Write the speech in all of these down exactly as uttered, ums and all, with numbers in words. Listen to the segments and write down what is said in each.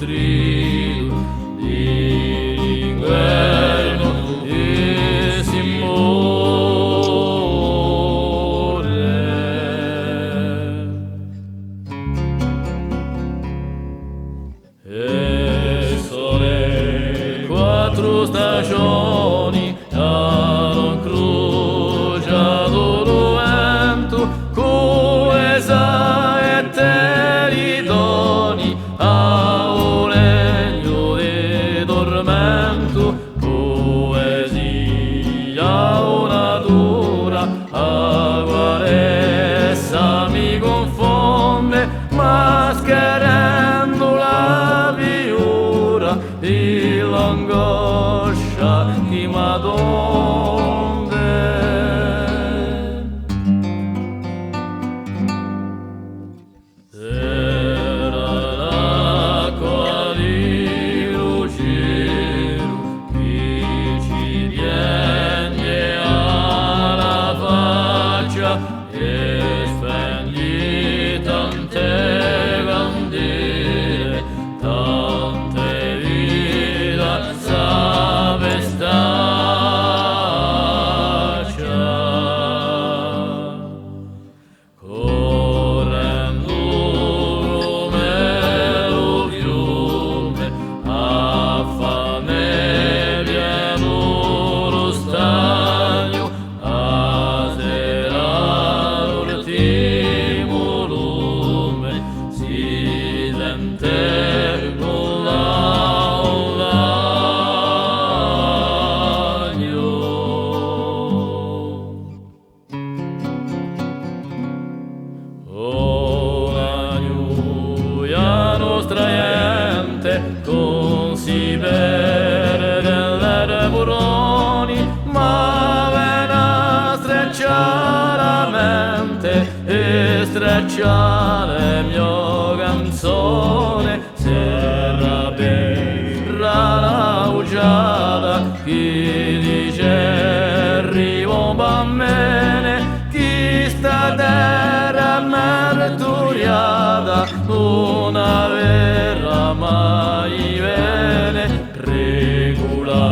Gridu di l'inguernu è si more. È sole quattru stagioni, hà incruciatu lu ventu, cù e saette li doni, hà u legnu di turmentu, puesia o natura, a qualessa mi cunfonde, mascherendu la figura di l'angoscia chì m'atonde. Era l'acqua di lu celu chì ci pienghje à la faccia, è spenghi tante candele, tante vite s'avvesta. Correndu cum'è u fiume, à fà ne pienu lu stagnu, a sera l'ultimu lume si sente cun l'alagnu. O la ghjuvia nostra ghjente, cun si perde l'erburoni, ma vene à straccià la mente è straccià le mio canzone. Serra bella la vuciata chì dice: arriva un bambene, chì sta terra marturiata, una vera mai vene, regula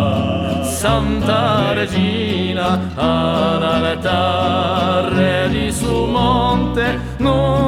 Santa Regina, à l'altare di su monte, nun